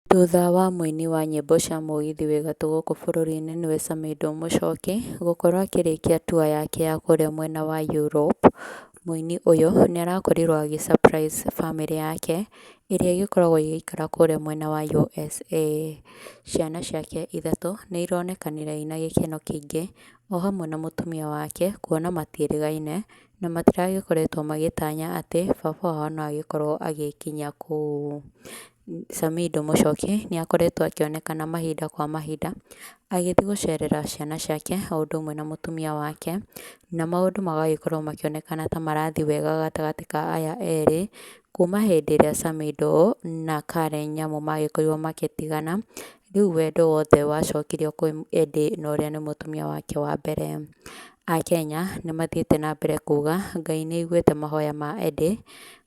Thutha wa mũini wa nyĩmbo cia mũgithi wĩ gatũ gũkũ bũrũri-inĩ nĩwe Samidoh Mũchoki, gũkorwo akĩrĩkia tour yake ya kũrĩa mwena wa Europe, mũini ũyũ nĩarakorirwo agĩ surprise bamĩrĩ yake ĩrĩa ĩgĩkoragwo ĩgĩikara kũrĩa mwena wa USA. Ciana ciake ithatũ nĩironekanire ina gĩkeno kĩingĩ o hamwe na mũtumia wake kuona matiĩrĩgaine na matiragĩkoretwo magĩtanya atĩ baba wao no agĩkorwo agĩkinya kũu. Samidoh Mũchoki nĩakoretwo akĩonekana mahinda kwa mahinda agĩthiĩ gũcerera ciana ciake o ũndũ ũmwe na mũtumia wake, na maũndũ magagĩkorwo makĩonekana ta marathiĩ wega gatagatĩ ka aya erĩ, kuma hĩndĩ ĩrĩa Samidoh na Karen Nyamu magĩkorirwo magĩtigana, rĩu wendo wothe wacokirio kwĩ Eddie na ũrĩa nĩ mũtumia wake wa mbere. Akenya nĩmathiĩte na mbere kuga Ngai nĩaiguĩte mahoya ma Eddie,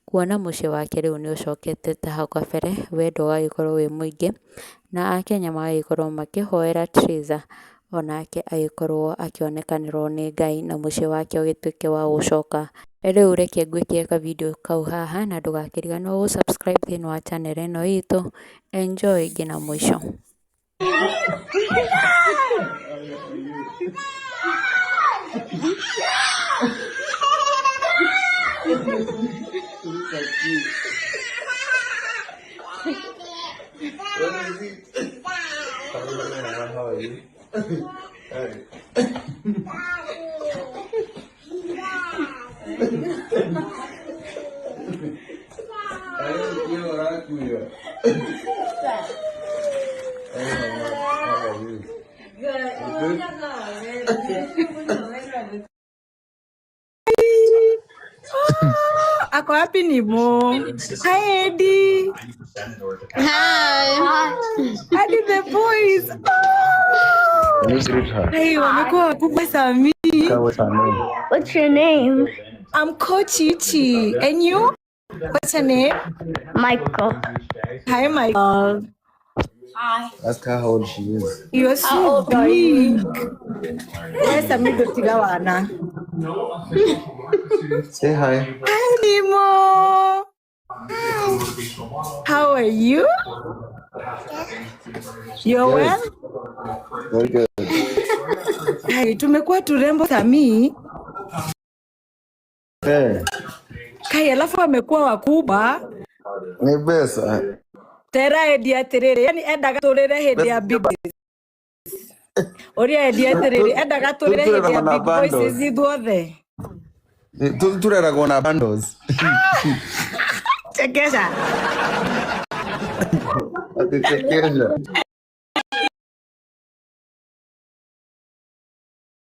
kuona mũciĩ wake rĩu nĩũcokete ta hau kabere, wendo ũgagĩkorwo wĩ mũingĩ, na akenya magagĩkorwo makĩhoera Triza onake agĩkorwo akĩonekanĩrwo nĩ Ngai na mũciĩ wake ũgĩtuĩke wa gũcoka. Rĩu reke ngwĩkĩre ka video kau haha na ndũgakĩriganĩrwo gũ subscribe thĩinĩ wa channel ĩno itũ. Enjoy nginya mũico. Look at you. What is it? Hello, Mama. How are you? Hey. Hey, you are queer. Hey, Mama. How are you? Good. You good? Ako wapi Nimo? Hi Eddie. Hi. Hadi the boys. Oh! Can you greet her? Hey, wamekuwa wakubwa Sami. What's her name? What's your name? I'm Coach Ichi. And you? What's your name? Michael. Hi Michael. Ask her how old she is. You're so How old are you? big. Yes, Sami tiga wana. Say hi. Hi Nimo. How are you? You're Good. well? Very good. Hai, tumekuwa turembo Sami. Hey, Kai, alafu amekuwa wakubwa. ni pesa. Tera Eddie atiriri, yani endaga turire hindi ya big boys. Uria Eddie atiriri, endaga turire hindi ya Tureragwo na big boys bundles. ithuothe. Tureragwo na bundles. Chekesha. Ati chekesha.